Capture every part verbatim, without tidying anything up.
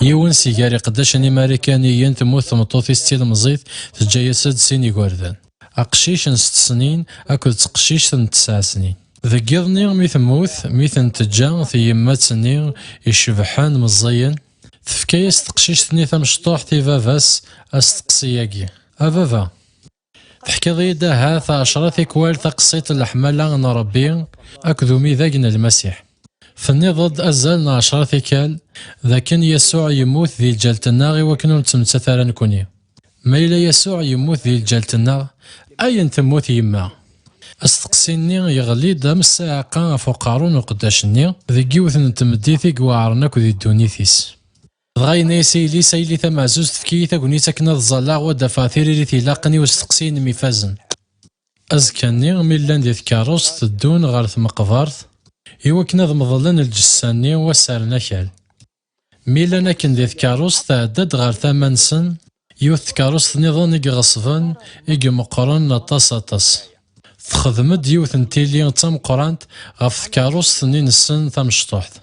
Yiwen si gar iqeddacen imarikaniyen temmut tmeṭṭut-is d tilemẓit, teǧǧa-yas-d sin igerdan, aqcic n sett snin akked teqcict n tesɛa snin. Deg yiḍ-nni mi temmut, mi ten-teǧǧa tyemmat-nni icebḥen meẓẓiyen, tefka-yas teqcict-nni tamecṭuḥt i baba-s asteqsi-agi: "A baba, teḥkiḍ-iyi-d ahat ɛecra tikwal taqsiṭ n leḥmala n Ṛebbi akked umidag n Lmasiḥ. Tenniḍ-d azal n ɛecra tikkal d akken Yasuɛ yemmut di lǧalt-nneɣ i wakken ur nettmettat ara nekkni. Ma yella Yasuɛ yemmut di lǧalt-nneɣ, ayen temmut yemma?" Asteqsi-nni yeɣli-d am ssiɛqa ɣef uqerru n uqeddac-nni deg yiwet n tmeddit i iweɛren akk di ddunit-is. Dɣa yenna-yas i yelli-s: "A yelli tameɛzuzt, efk-iyi tagnit akken ad ẓẓalleɣ u ad d-afeɣ tiririt ilaqen i usteqsi-inem ifazen." Azekka-nni, mi llan di tkeṛṛust, teddun ɣer tmeqbert i wakken ad meḍlen lǧessa-nni u ad s-rren akal. Mi llan akken di tkeṛṛust, tɛedda-d ɣer tama-nsen yiwet tkeṛṛust nniḍen i iɣeṣben, i imeqqren aṭas, aṭas. Texdem-d yiwet n tili d tameqqrant ɣef tkeṛṛust-nni-nsen tamecṭuḥt.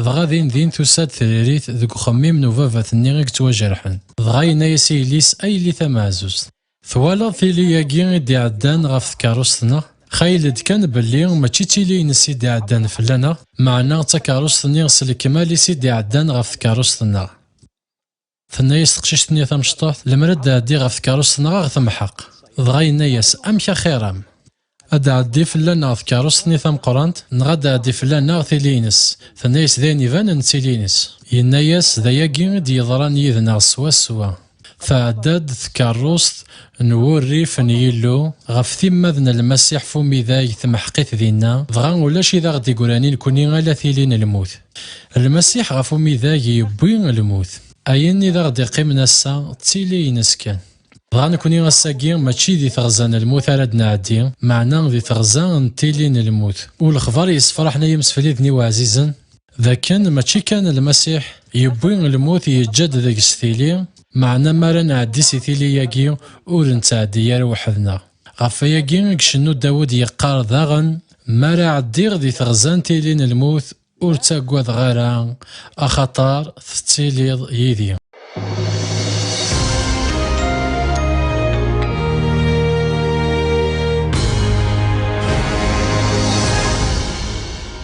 Dɣa din din tusa-d tririt deg uxemmim n ubabat-nni i yettwajerḥen. Dɣa yenna-yas i yelli-s: "A yelli tameɛzuzt, twalaḍ tili-agi i d-iɛeddan ɣef tkeṛṛust-nneɣ? Xayel-d kan belli mačči d tili-ines i d-iɛeddan fell-aneɣ, meɛna d takeṛṛust-nni s lekmal-is i d-iɛeddan ɣef tkeṛṛust-nneɣ." Tenna-yas teqcict-nni tamecṭuḥt: "Lemmer ad d-tɛeddi ɣef tkeṛṛust-nneɣ, ad ɣ-temḥeq." Dɣa yenna-yas: "Amek axir-am? Ad d-tɛeddi fell-aneɣ tkeṛṛust-nni tameqqrant, neɣ ad d-tɛeddi fell-aneɣ tili-ines?" Tenna-yas: "D ayen ibanen d tili-ines." Yenna-yas: "D ayagi i d-yeḍran yid-neɣ swaswa." Tɛedda-d tkeṛṛust n wurrif n Yillu ɣef timmad n Lmasiḥ f umidag, temḥeq-it dinna, dɣa ulac i d aɣ-d-igran i nekni ala tili n lmut. Lmasiḥ ɣef umidag yewwi lmut. Ayen i d aɣ-d-iqqimen ass-a d tili-ines kan. Dɣa nekni ass-agi mačči di teɣza n lmut ara d-nɛeddi, meɛna di teɣza n tili n lmut. U lexbar yessefraḥen ay imsefliden-iw ɛzizen, d akken mačči kan Lmasiḥ yewwi lmut, yeǧǧa-d deg-s tili, meɛna mi ara nɛeddi si tili-agi ur nettɛeddi ara weḥd-neɣ. Ɣef wayagi i icennu Dawed yeqqar daɣen: "Mi ara ɛeddiɣ di teɣza n tili n lmut, ur ttaggadeɣ ara, axaṭer tettiliḍ yid-i."